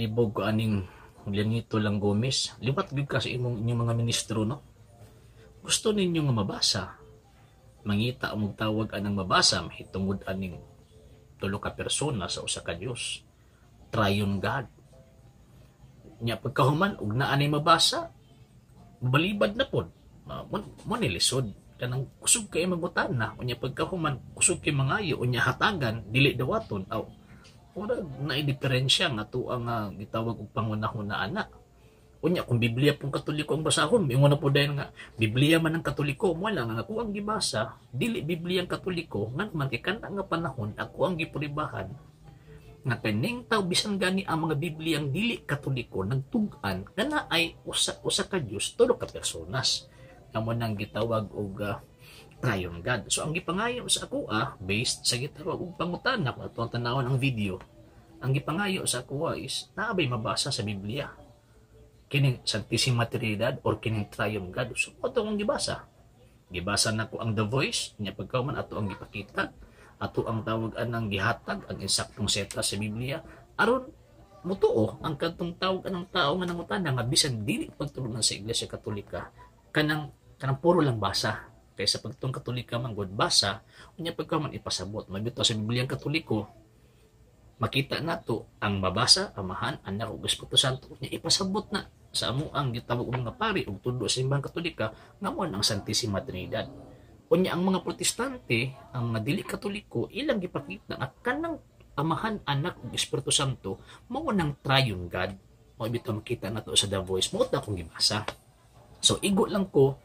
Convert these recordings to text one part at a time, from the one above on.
Nalibog ko aning Julianito lang Gomez. Liwat gyud ka sa imong inyong mga ministro, no? Gusto ninyo nga mabasa. Mangita og tawag anang mabasa mahitungod aning tulo ka persona sa usa ka Dios. Triune God. Nya pagkahuman og naa nay mabasa, balibad na pod. Mo ni lisod kanang kusog kay mangutana, unya pagkahuman kusog kay mangayo, unya hatagan, dili dawaton. Aw, murag naay diferensya nga tuang gitawag og pangunahuna ana. Unya kung Biblia pong Katoliko ang basahon, moingon na po dayon nga Biblia man ang Katoliko. Mo lang ang ako ang gibasa, dili Biblia ang Katoliko, ngan man kay kana nga panahon ako ang gipribahan nga kaning taw bisan gani ang mga Biblia ang dili Katoliko nagtug-an nga naay usa usa ka Dios, tulo ka personas, nga mo nang gitawag og Triune God. So ang gipangayo sa ako based sa gitawag og pangutana, kung ato ang tanawon ang video, ang gipangayo sa ako is naa bay mabasa sa Biblia kining Santissima Trinidad or kining Triune God. So ato ang gibasa. Gibasa nako ang The Voice, nya pagkahuman ato ang gipakita, ato ang tawag anang gihatag ang insaktong seta sa Biblia aron mutuo ang kadtong tawag anang tao nga nangutana nga bisan dili pagtulunan sa Iglesia Katolika, kanang kanang puro lang basa. Kaysa pagtong Katolika man gud basa, unya pagkahuman ipasabot mabito sa Biblia ang Katoliko, makita nato ang mabasa Amahan, Anak ug Espiritu Santo, nya ipasabot na sa amo ang gitawag og mga pari ug tudlo sa Simbahang Katolika nga mo ang Santissima Trinidad. Unya ang mga Protestante, ang mga dili Katoliko, ilang gipakita nga kanang Amahan, Anak ug Espiritu Santo mao nang Triune God. Mao bitaw makita nato sa The Voice, mao ta akong gibasa. So igo lang ko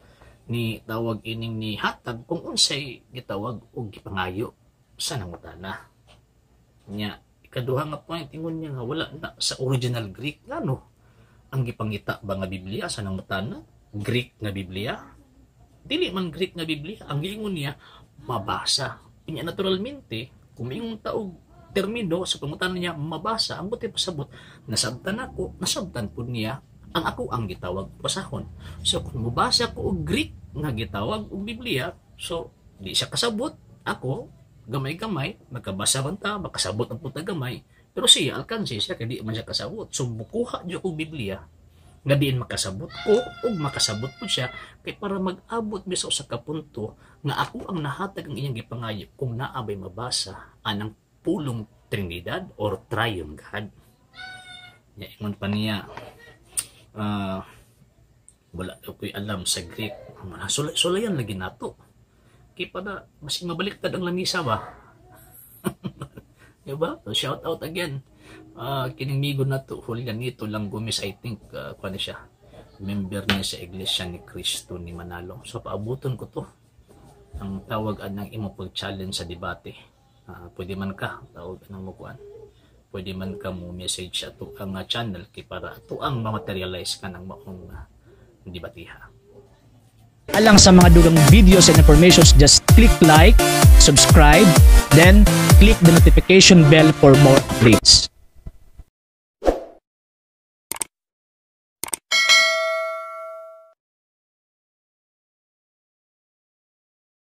ni tawag ining ni hatag kung unsay gitawag og gipangayo sa nangutana. Nya ikaduha nga point, ingon niya nga wala na sa original Greek. Ngano, ang gipangita ba nga Biblia sa nangutana, Greek nga Biblia? Dili man Greek nga Biblia ang giingon niya mabasa. Unya naturalmente kung miingon ta og termino sa pangutana niya mabasa, ang buti pasabot nasabtan ako, nasabtan pud niya ang ako ang gitawag basahon. So kung mobasa ko og Greek nga gitawag og Biblia, so di siya kasabot, ako gamay-gamay magkabasa man ta, makasabot ang puta gamay, pero siya alkansi siya kay di man siya kasabot. So mukuha jud og Biblia nga diin makasabot ko ug makasabot pud siya kay para mag-abot mi sa usa ka punto nga ako ang nahatag ang iyang gipangayo kung naa bay mabasa anang pulong Trinidad or Triune God. Ya, ingon pa niya, wala daw ko'y alam sa Greek. Sulayan lagi nato. Kay para mas mabaliktad ang lamisa ba? Diba? So, shout out again. Kining migo na to, Julianito lang Gomez, I think, kuan siya. Member niya sa Iglesia ni Cristo ni Manalo. So, paabuton ko to. Ang tawag anang imo pag-challenge sa debate. Pwede man ka, tawag anang mo kuan. Pwede man ka mo message ato ang channel kay para ato ang ma-materialize ka ng maong debatiha. Alang sa mga dugang videos and informations, just click like, subscribe, then click the notification bell for more updates.